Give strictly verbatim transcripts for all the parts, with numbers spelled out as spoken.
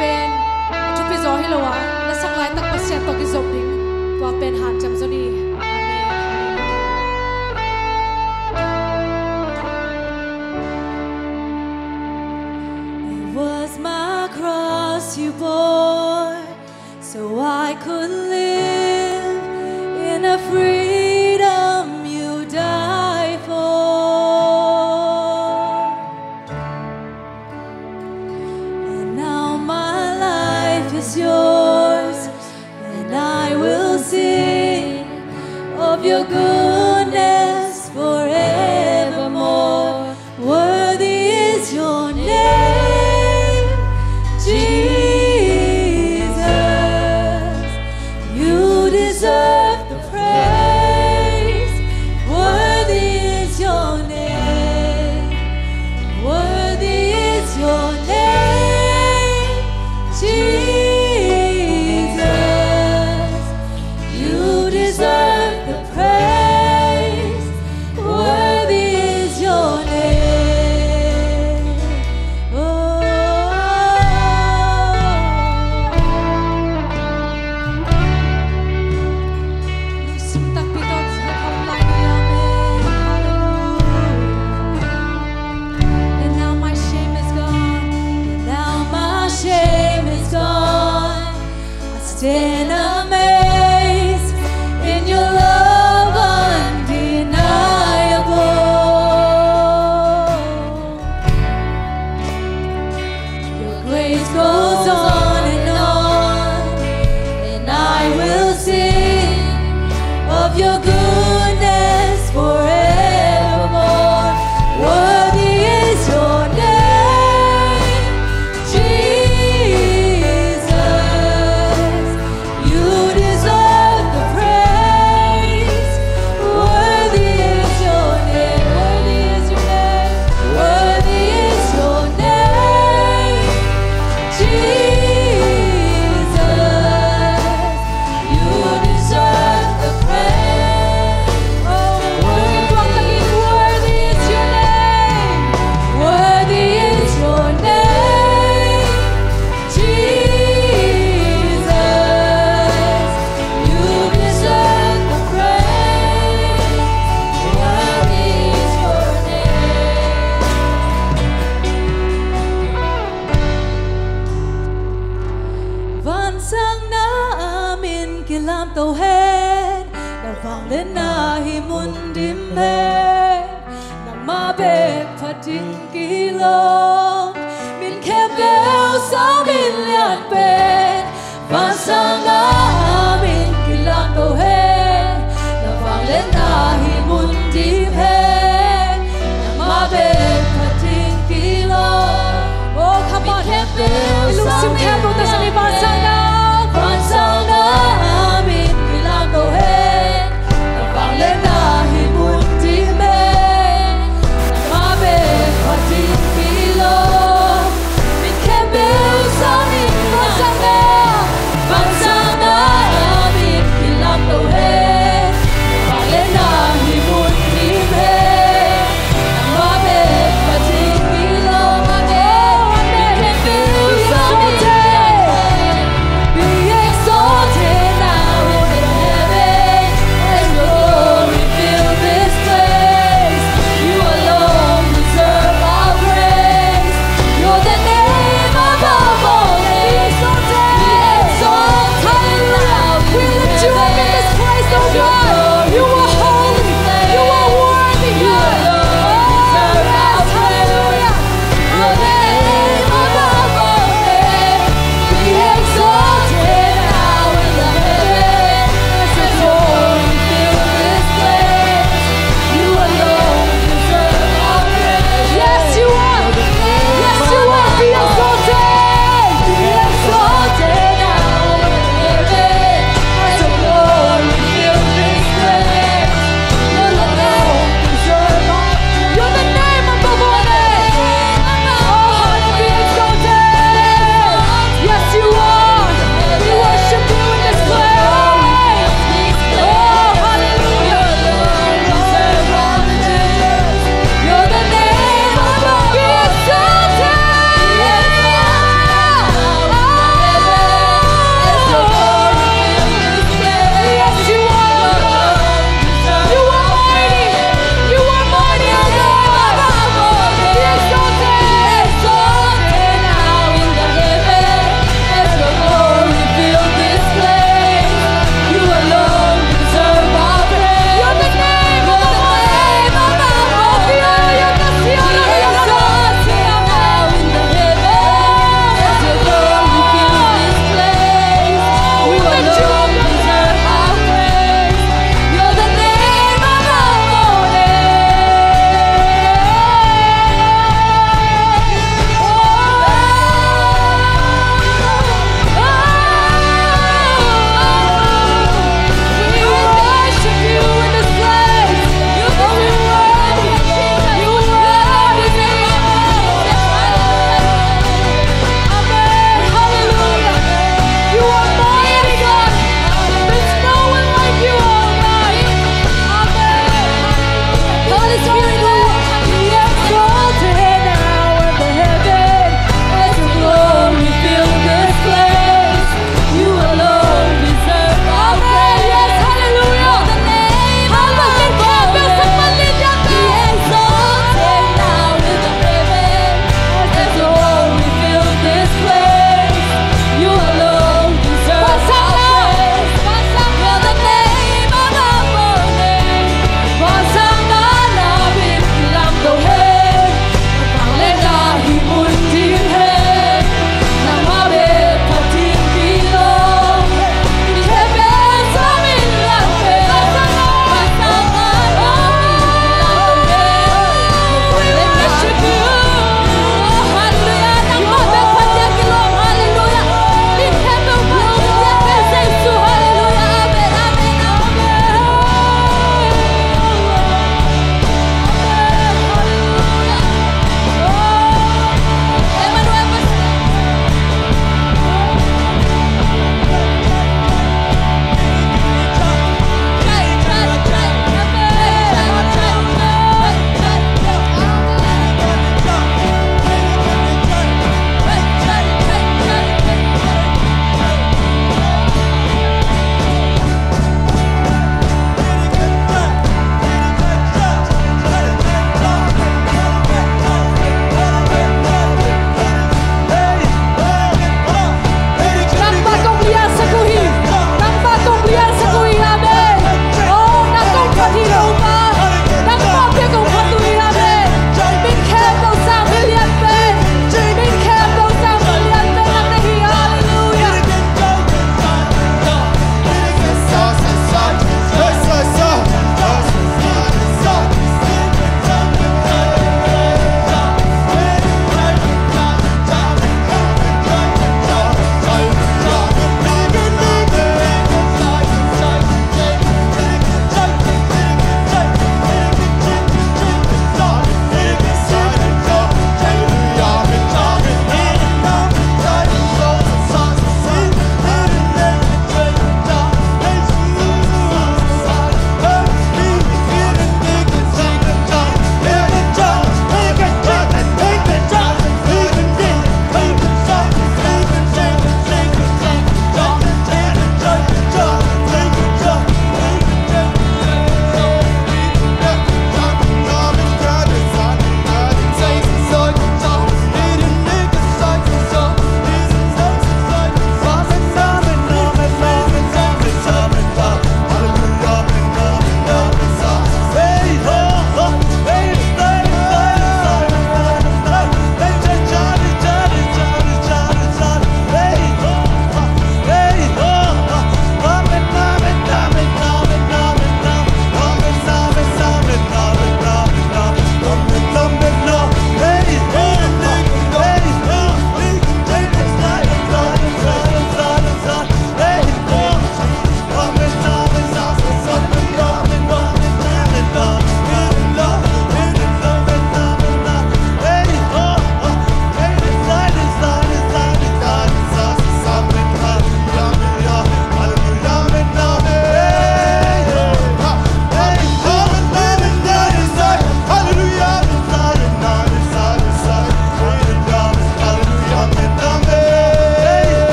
pen a thupi zaw hi lo a, na sak laitak Pasian tawh kizop ding, tua pen hanciam zaw ni. Amen. It was my cross you bore, so I could live in a freedom you died for. And now my life is yours, and I will sing of your goodness forevermore. Worthy is your name, Jesus. You deserve the praise. Worthy is your name. Worthy is your name, Jesus. You deserve the praise. Worthy is your name. Oh. Lungsim takpi tawh, amen. Hallelujah. And now my shame is gone. And now my shame is gone. I stand amazed in your love undeniable. Your grace goes on and on, and I will sing of your goodness forevermore. Worthy is your name, Jesus. You deserve the praise. Worthy is your name. Worthy is your name. Worthy is your name, Jesus. You deserve the praise. Oh, worthy, worthy is your name. Worthy is your name, Jesus. You deserve the praise. Worthy is your name. Vansang na a min kilamto hen, na vangliatna hih mun dim hen. Nangmah bek phat ding kilawm, min khempeuh sa min lian pen. Vansang na a min kilamto hen, na vangliatna hih mun dim hen. Nangmah bek phat ding kilawm. Oh, come on. Min khempeuh, i lungsim khempeuh tawh sa ni. Vansang na, vansang na a min kilamto hen. Na vangliatna hih mun dim hen. Nangmah bek phat ding kilawm. Min khempeuh sa min. Vansang na, vansang na a min kilamto hen. Na vangliatna hih mun dim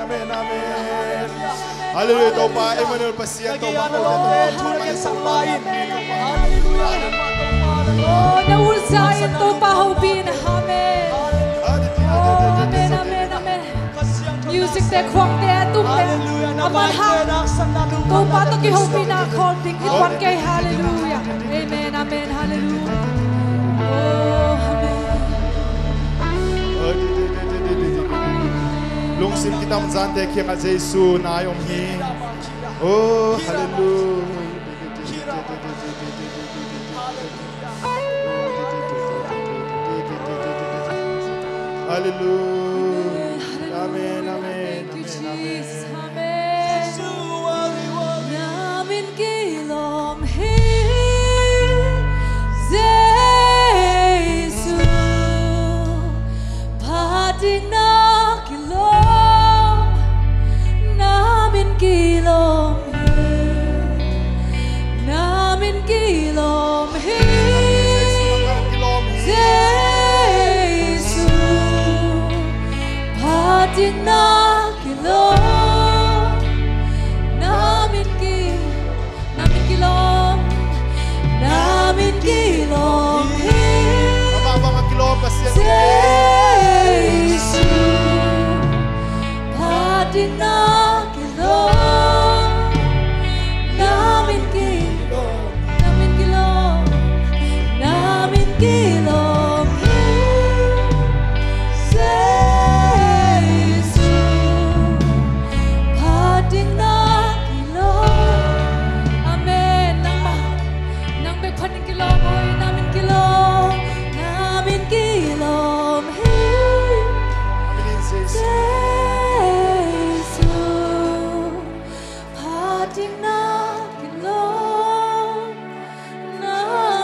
Amen, amen. Halleluiah, Topa Emmanuel Pasian, Topa Hallelujah. Oh, na utsa in Topa hopih in. Amen. Oh, amen, amen, amen. Music te, khuang te a tum te a man hang Topa tawh kihopihna khawl ding hi tuan kei. Hallelujah. Amen, amen, hallelujah. Oh, amen. Lungsim kitam zante kiangah Jesu nai om hi. Oh, hallelujah. Hallelujah. Amen, amen, amen, amen. Amen. Na min kilawm hi, Jesu. Phat ding na kilawm, na min kilawm hi, na min kilawm hi, Jesu. Phat ding na kilawm, na min kilawm, na min kilawm, na min kilawm hi. Amah bang a kilawm Pasian. Jesu, phat ding na kilawm, na min kilawm, na min kilawm, na min kilawm hi. Jesu, phat ding na kilawm. Amen. Nangmah, nang bek phat ding kilawm, oi, na min kilawm, na min kilawm hi. Amen. Jesu, phat ding na kilawm, na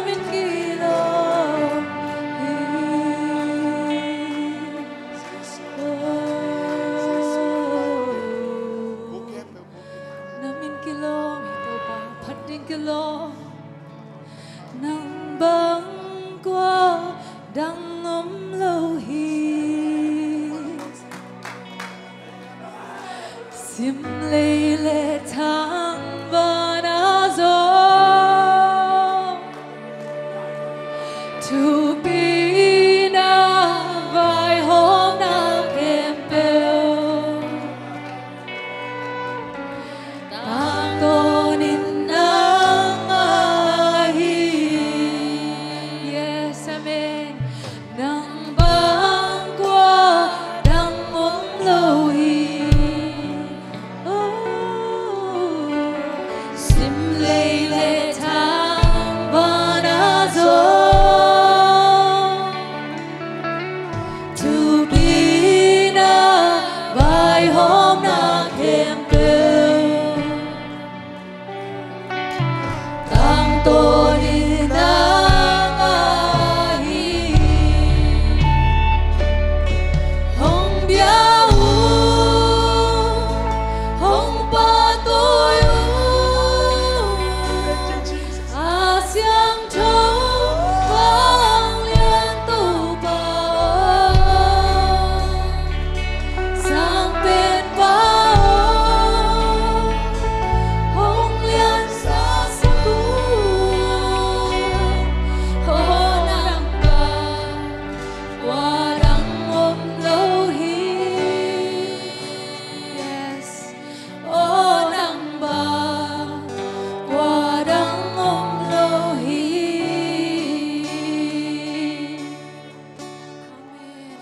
min kilawm hi. Oh. Na min kilawm hi Topa, phat ding kilawm. Nang bang kua dang om lo hi. Sim lei le thang van a zong, thupina vaihawmna khempeuh tangtawn in nangmah hi. Yes, amen. Nang bang kua dang om lo hi. Oh, sim lei le thang van a zong, thupina vaihawmna khempeuh tangtawn in nangmah hi. Hong bia un, hong pahtawi un, a siangtho vanglian Topa aw, Sang Penpa aw, hong liansak sak un. Aw, nang bang kua dang om lo hi. Yes. Aw, nang bang kua dang om lo hi.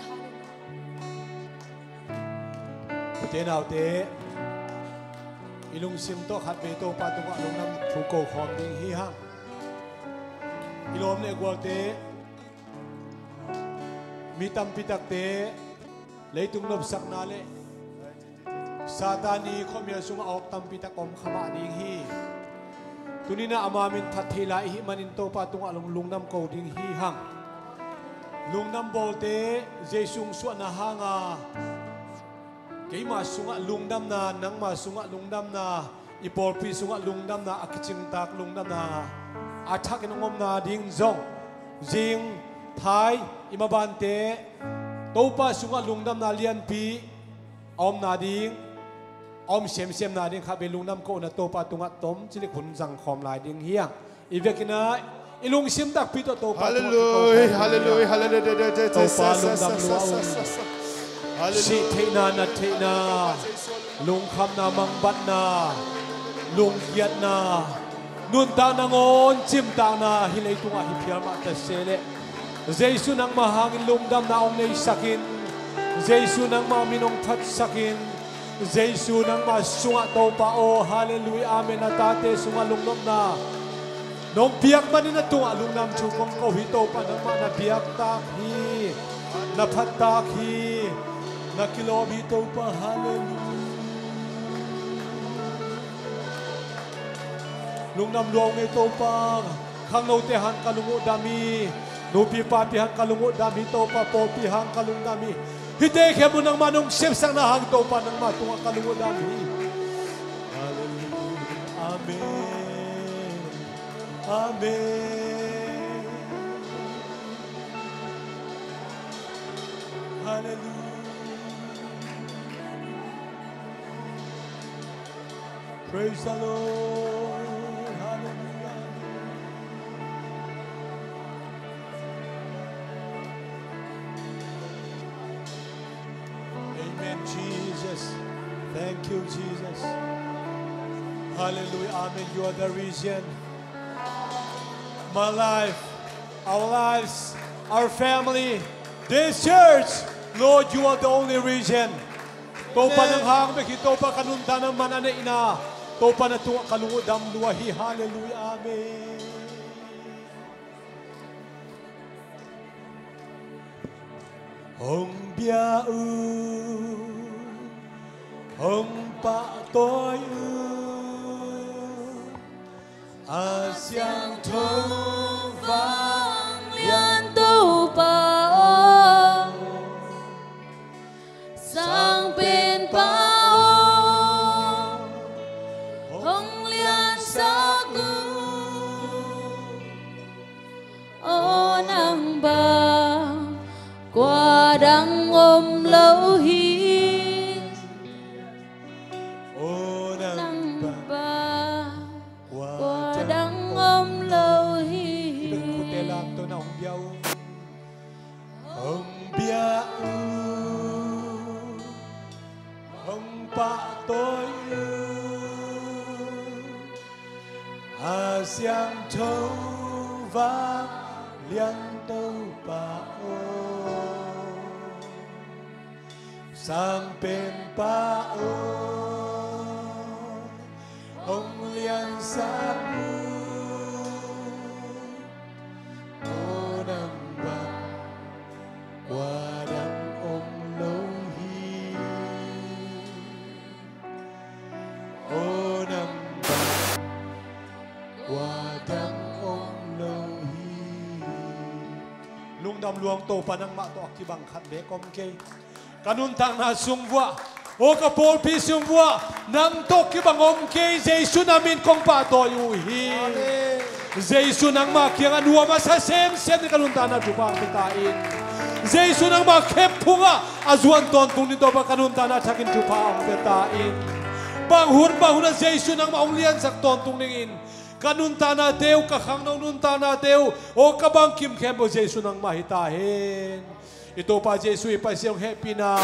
Amen. Hallelujah. Ute naute, i lungsim tawh khatvei Topa tungah lungdam thu ko khawm ding hi hang. I lawm le gualte, mi tampi takte leitung nopsakna le Satan i khuamial sungah awk tampi tak om kha mah ding hi. Tuni-in ah ama min phat thei lai i hih manin Topa tungah lung, lungdam ko ding hi hang. Lungdam bawlte, Jesu hong suahna hanga keima sungah lungdamna, nangma sungah lungdamna, i pawlpi sungah lungdamna, a kicingtak lungdamna a thakin hong omna ding zong, zing thai i mabante Topa sungah lungdamna lianpi a omna ding a om semsemna ding khatvei lungdam kohna Topa tungah tom cilik hun zangkhawm lai ding hi a, i vekin ah i lungsim takpi tawh Topa tungah kiko. Halleluia, halleluia, halleluia. Topa lungdam lua un. Sih theihna, nat theihna, lungkhamna, mangbatna, lungkiatna, nuntakna ngawn cimtakna hih leitungah hi phial mah ta se leh, Jesu nangmah hangin lungdamna hong neisakin, Jesu nangmah min hong phatsakin, Jesu nangmah sungah Topa aw, halleluia, amen, na tate sungah lungnopna nong piak manin na tungah lungdam thu kong ko hi. Topa nangmah na biaktak hi, na phattak hi, na kilawm hi Topa, halleluia. Lungdam lua ung ei Topa, khangnote hang ka lung uh dam hi, nupi papi hang ka lung uh dam hi Topa, pawlpi hang ka lung dam hi. Hihte khempeuh nangmah nong sepsakna hang Topa nangmah tungah ka lung uh dam hi. Halleluia. Amen. Amen. Halleluia. Praise the Lord. Hallelujah. Amen, Jesus. Thank you, Jesus. Hallelujah. Amen. You are the reason. My life, our lives, our family, this church, Lord, you are the only reason. Topa nang hang bek hi, Topa ka nuntakna man a neihna, Topa na tungah ka lung uh dam lua hi. Halleluia, amen. Hong bia uh, hong pahtawi uh, a siangtho vanglian Topa aw, sangpenpa aw, hong liansak uh. Aw nang bang kua dang om lo hi. Aw nang bang kua dang om lo hi. Hong bia uh, hong bia uh, hong pahtawi uh, a siangtho vanglian Topa aw, sangpenpa aw, hong liansak uh. Aw nang bang kua dang om lo hi. Aw nang bang kua dang om lo hi. Lungdam lua ung, Topa nangmah tawh a kibang khat bek om kei. Ka nuntakna sung vuah, aw ka pawlpi sung vuah, nang tawh kibang om kei. Jesu na min kong pahtawi uh hi. Amen. Jesu nangmah kiangah nuam a sa semsem ding ka nuntakna thupha hong pia ta in. Jesu nangmah khep phungah a zuan tawntung ding Topa ka nuntakna thakin thupha hong pia ta in. Bang hun bang hunah Jesu nangmah hong liansak tawntung dingin ka nuntaknate uh, ka khangno nuntaknate uh, aw ka bangkim khempeuh Jesu nangmah hi ta hen. I Topa Jesu i Pasian hong hehpihna,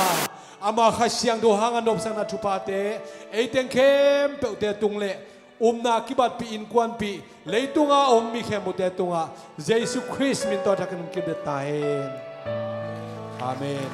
ama Kha Siangtho hanga nopsakna thuphate ei teng khempeuhte tung le upna kibatpih, innkuanpih, leitunga om mi khempeuhte tungah Jesu Khrist min tawh thakin hong kipia ta hen. Amen.